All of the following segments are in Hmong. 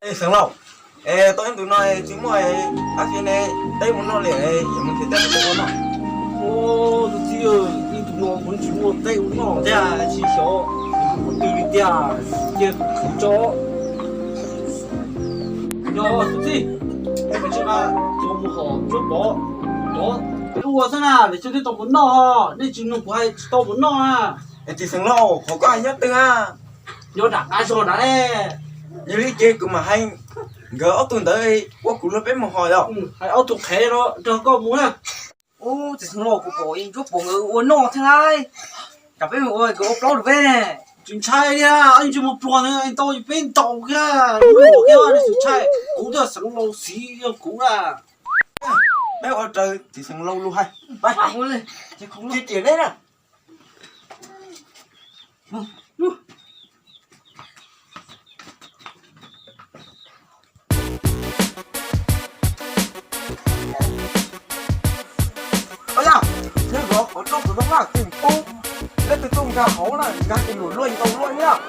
Es Xeev Laus, tau ib ntus no tsis muaj dab tsi ne, teb mus noj li, yuav mus nrhiav teb ua noj. Tus txiv, ib ntus no kuv tsis muaj teb ua noj thiab, tsis xyov mus qhov twg li tiag, cia kuv khwv tso. Yog tus txiv, nej mus tsis nqa cov mus hom cuab pov, cov peb ua xwb na, lwm xyoo nej tau mus noj, nej tsis nug kuv hais tsis tau mus noj na. Es txiv Xeev Laus, qhov koj hais nyob twg a? Nyob nram qab zog nrad ne. Yog li ces kuv mam hais nkawd ob tug ntawd ua kuv luag peb mus hom yom. Hais ob tug qhev no nrog koj mus na. Ub, txiv Xeev Laus, kuv pom ib cuab pov nkawd ua noj thiab lauj. Kam peb mus ua nkawd ua plaub rau peb ne. Tsis ntshai li, yeej tsis muaj pluag ntau peb ntaus kiag, ua kiag tsis ntshai. Kuv twb Xeev Laus xiv yog kuv na. Peb ua raws txiv Xeev Laus lus hais. Cia tiam neb na. Yog, neb zov qhov rooj tus no mas tseem pub, neb tus tuaj nkag hauv na, nkag tus luam luaj ntau luaj thiab.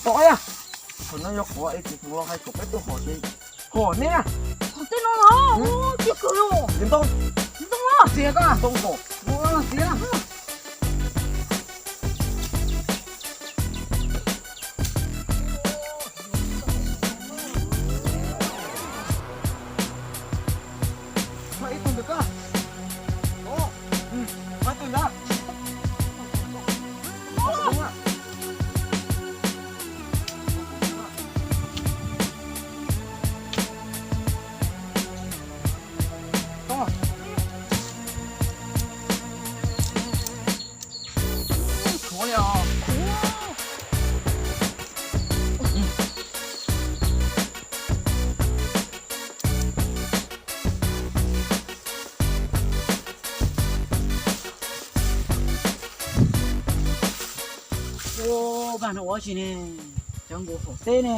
Tom ib yam, thaum no yog qhov es txiv Xeev Laus hais kom peb tuaj hom ces hom neb na. Hom tej no los, tiag kawg los. Ntoo, ntoo los, txiav koj ntoo kom txiav. Ib tug ntawm koj. Ib tug ntawd. Khuav li os. Ua, pab no ua tsi ne? Cov nkaus hom teb ne.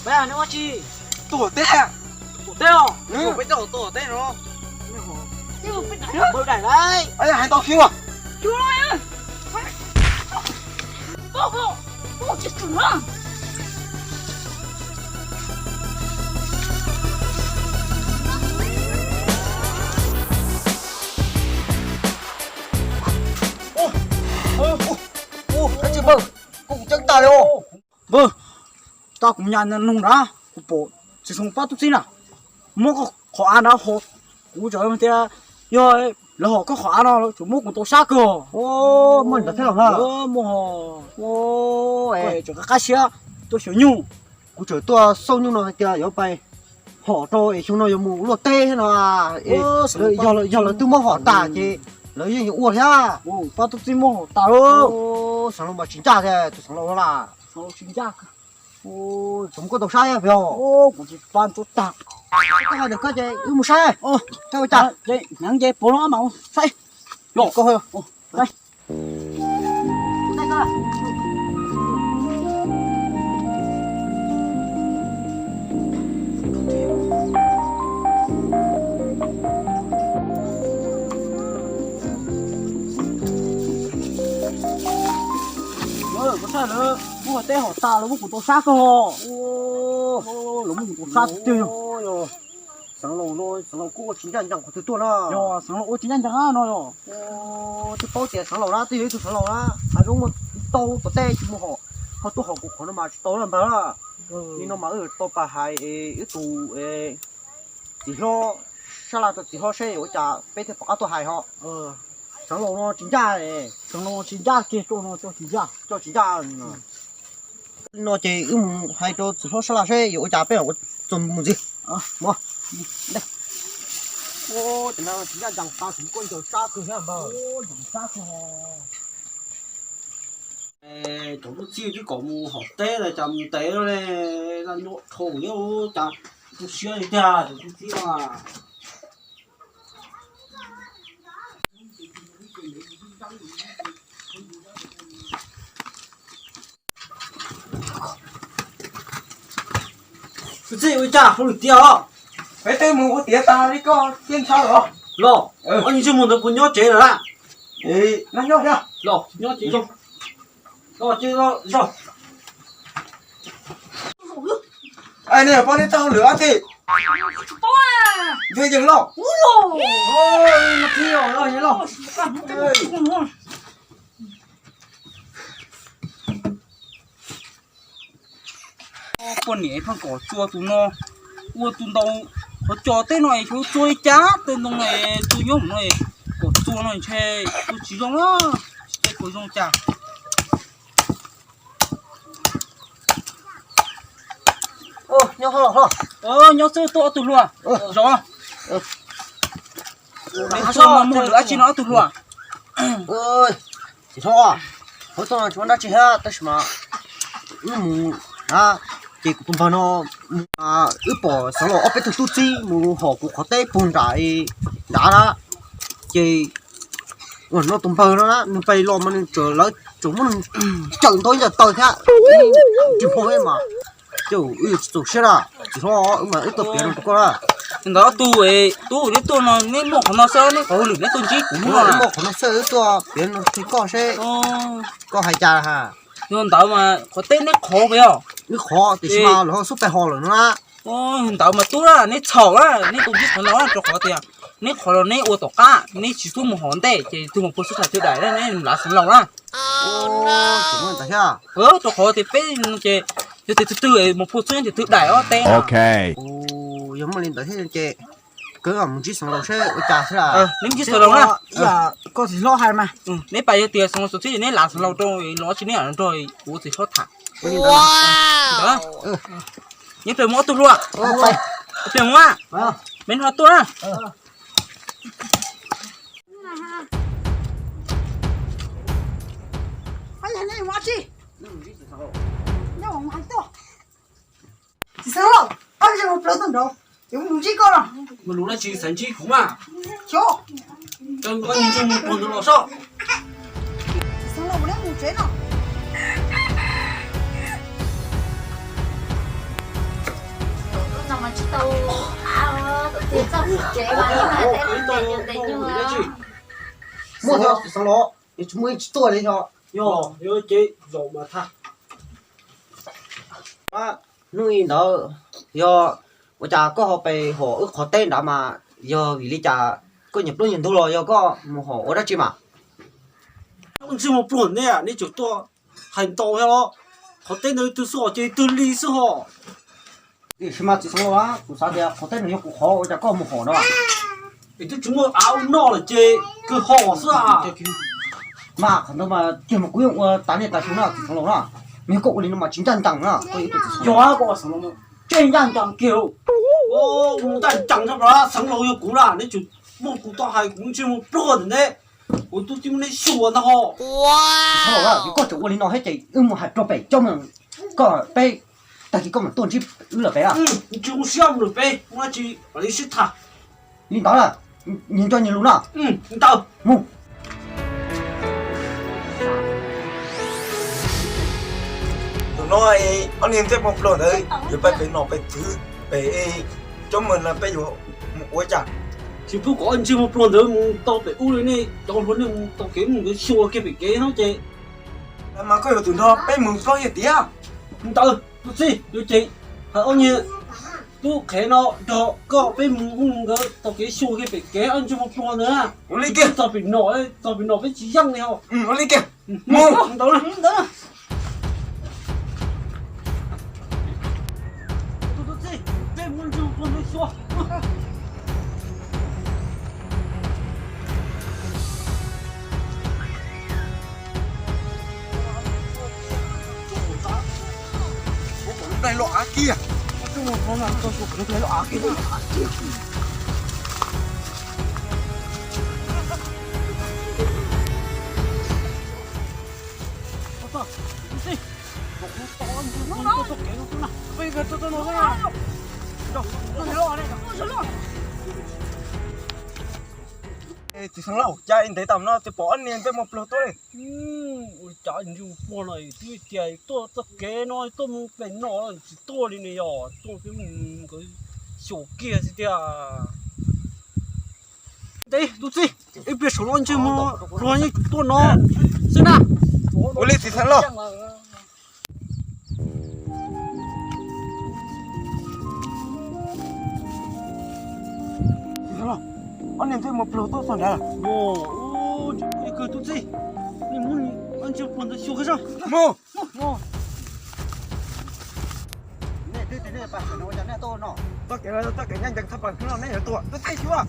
Pab no ua tsi? Tuaj hom teb. Hom teb os? Peb tuaj hom teb no. Peb daim lauj. Hais tau fiv as. Ua, ua, ua, ua, dab tsi npawg, koj kuv ceeb tas li os. Npawg, tau kuv nyas nug nrad, kuv pom txiv Xeev Laus pab tub txib na, muab koj qhov av nrad ho, kuv tseem tias yog lawv hom koj qhov av no lawv tseem muab kuv tau sab kawg. Muaj ntawd thiab los na? Muaj. Tseem qab qab siab tuaj xyuas nyuj. Kuv tseem tuaj xauj nyuj no hais tias yuav pais hom rau es xyoo no yuav mus luaj teb thiab no. Yog lawv twb muab hom tas ces lawv yeej yuav ua thiab. Pab tub txib muab hom tas. Xeev Laus mas tsis ncaj thiab tus Xeev Laus no na. Tsis ncaj. Tseem muab koj tau sab thiab peb os. Kuv tsis pab tsuab tag. Koj hais ntawm koj ces wb mus saib. Koj ua cas? Hnav nce puav no mas saib. Yog koj. Koj saib lawv muab teb hom tas los muab kuv tau sab kawg. Los muab kuv tau sab tiag tiag yog. Xeev Laus no, Xeev Laus kuj ua tsis ncaj ncees qhov twg tuaj na. Yog Xeev Laus ua tsis ncaj ncees no yog. Twb paub tias Xeev Laus na, twb yog ib tug Xeev Laus na, hais zoo muaj tau tom tej tsis mus hom, ho tuaj hom kuv qhov no mas tsis tau na npawg. Li no mas wb tau pais hais wb tus txiv hlob sab laj rau txiv hlob seb yuav ua cas peb thiaj pom qab tuaj hais ho. Xeev Laus no tsis ncaj. Xeev Laus tsis ncaj kiag, coj no coj tsis ncaj. Coj tsis ncaj. Li no ces wb mus hais rau txiv hlob sab laj seb yuav ua cas peb mam ua txuas mus ntxiv. Tsis ncaj ncees tas, kuv muab koj ncaws sab kawg thiab npawg. Cov tub txib twb kom mus hom teb los cas mus ntev li, laj nyob dhau li cas. Siab li tiag tus tub txib no. Tus txib ua cas hauj lwm tiag os? Peb twb mus ua tiav tas li koj thiaj ntshai los? Los, ob ntsej muag ntawd puas nyob tsev lawm na? Los, nyob tsev zoo. Los tsev zoo. Ai, nej pab neb txoj hauj lwm dab tsi? Yog yeej loj. Poj niam pheej kom txua tus no, ua tus ntau, qhov cos teb no es xyov txua li cas tej ntoo no, tus nyob no kom txua no ntshe ua tsis zoo, tsis tau puas zoo cas. Nyob hlo hlo. Nyob xwb tuaj ob tug hluas. Zov. Muaj lwm dab tsi no ob tug hluas? Tsis hlob, hauv tuaj no tsis muaj dab tsi thiab tab sis mas wb mus na, ces kuv tus npawg no, wb pom xeev laus ob peb tug tub txib mus hom kuv qhov teb puag nram nrad na, ces ua no tus npawg no na nws pais los mas nws txawm lawv tseem muab nws cawm ntaus ib ncaws taw thiab, tsis nphoo mas, ces wb yuav tsis txaus siab na, tsis hlob wb mas wb tuaj piav no rau koj na. Ntawd ob tug tub neb tuaj no neb muaj qhov no xwb neb qhov hauj lwm neb tuaj ntsib kuv no, muaj qhov no xwb wb tuaj piav no rau koj seb koj hais cas ha. Yog ntawd mas qhov teb neb qhov pes os? Wb qhov tiam sis mas lawv ho xub pes hos lawm no na. Ntawd mas tub na neb txhaum na neb tuaj ntsib qhov no rau qhov tias neb qhov los neb ua tom qab neb tsis xub mus hov ntej ces tug mus puag xub tham twg daim neb lav xeev laus na. Rau qhov tias peb ces yog tias twg twg mus puag xub ces twg daim ob teb. Yog muaj li ntawd thiab ces kawg mus ntsib xeev laus seb ua cas thiab. Neb ntsib xeev laus na. Koj txiv hlob hais mas neb pais yog tias xeev laus xub txib neb lav xeev laus rau los tsis neb nrog kuv txiv hlob tham. Neb pem mus ob tug hluas. Pem mus, me no tuaj na. Txiv xeev laus, koj mus plhawv tuaj nraud, ces kuv mus ntsib koj no. Mus lus dab tsi xav ntsib kuv mas? Xyov. Koj mus ntsib mus puag ntawd los sob. Txiv xeev laus, kuv neb mus tsev no. Tsis tau av, txoj tsev mas teb teb nyuag. Muaj thiab txiv xeev laus, yuav tsis muaj yeej tsis tuaj li thiab. Yog, yog ces zaum mas tag. Hnub i ntawd yog ua cas koj ho pes hom wb qhov teb nrad mas yog vim li cas, koj nyiam plaub nyiam ntug los yog koj mus hom ua dab tsi mas? Wb ntsej muag pluag neb, neb tseem tuaj hais ntau thiab los? Qhov teb ntawd twg xwb hos ces twg li xwb hos. Tiam sis mas txiv xeev laus, kuv xav tias qhov teb no yog kuv qhov ua cas koj mus hom no? Es twb tsis muaj av ua noj lawm ces kawg hom xwb. Mas qhov ntawd mas kiag mas kuv yeej ua tas niaj tas xyoo na txiv xeev laus na. Mas yog koj ua li no mas tsis ncaj ncees na. Yog koj ua xeev laus, tsis ncaj ncees kiag. Ncaj ncees tshaj plaws, xeev laus yog kuv na, neb tseem muab kuv tau hais kuv ntsej muag pluag ntawm neb, kuv twb tsis muab neb xyuas ntag hos. Txiv xeev laus, yog koj tseem ua li no thiab ces wb mus hais rau pem coob mus, koj peb tag kis koj mam tuaj ntsib wb lawm pem na. Tsis zoo siab mus lawm pem, muaj dab tsi mam li sib tham. Li ntawd na, nyias nco nyias lus na. Mus. Tus no ob niag ntsej muag pluag ntawd yuav pais pem nom pem tswv pem coob mus no peb yuav mus ua cas? Tsis pub kom ob ntsej muag pluag ntawd mus tau pem ub li, nej cov hluas nej mus tau kev mus nkawd xyuas kiag pem kev no ces. Mas koj yuav tus nrog peb mus plob yog tiag. Ntawd tus txij yuav ces hais ob niag tub qhev no nrog koj peb mus mus nkawd tau kev xyuas kiag pem kev ob ntsej muag pluag ntawd na. Ua li kiag. Txog pem nom, txog pem nom peb tsis yeej li os. Ua li kiag. Mus ntawd na. Tus txij, peb mus ob ntsej muag pluag ntawd xyuas. Txiv xeev laus, cas ntev tas no tsis pom ob niag ntsej muag pluag tuaj li? Ua cas ntsej muag pluag no twb tias tuaj txoj kev no tuaj mus pem no tsis tuaj li ne, yog tuaj peb mus nkawd xyuas kiag xwb tiag. Ntev tus txij, ib pliag saum no ntsej muag pluag yeej tuaj no xwb na. Ua li txiv xeev laus. Ob niag ntsej muag pluag tuaj txog nrad. Ua li kawg tus txij, nej muab ob ntsej pluag ntawd xyuas kiag saib. Mus. Nej twb tias nej pais no ua cas nej tuaj no? Txoj kev no yog txoj kev ncaj ncees, txhob pais no nej yuav tuaj tus txij xyuas.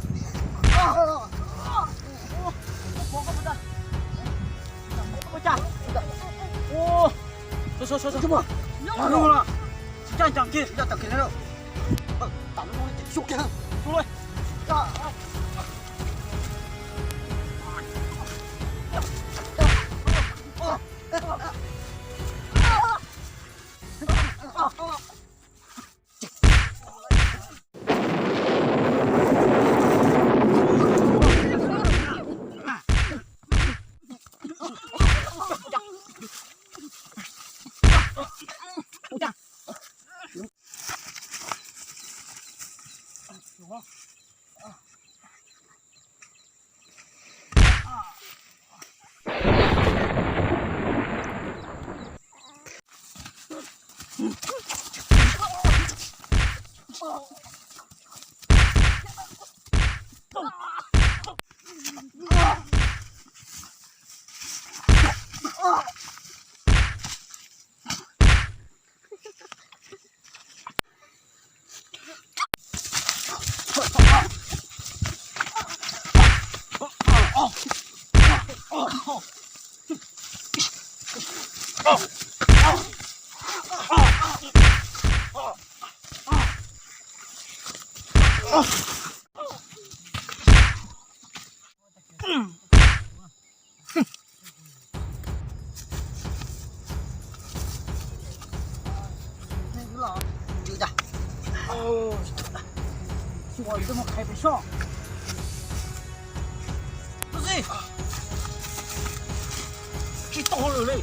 Tsis tau hauj lwm li.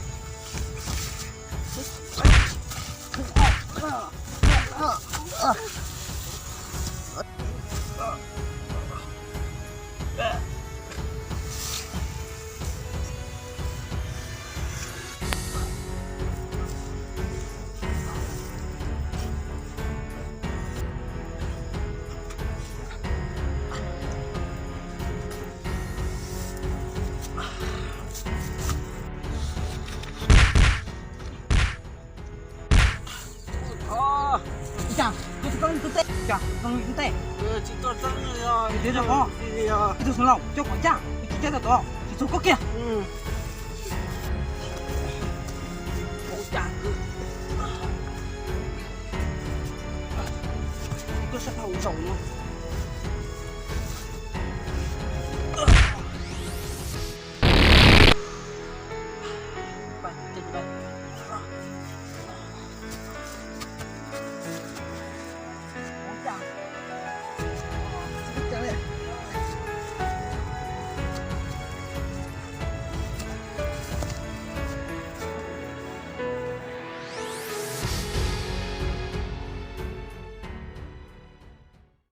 Ib tug xeev laus coj kom ncaj, tsis ncaj tau tod, tsis txog koj kiag. Koj sab tau zaum no.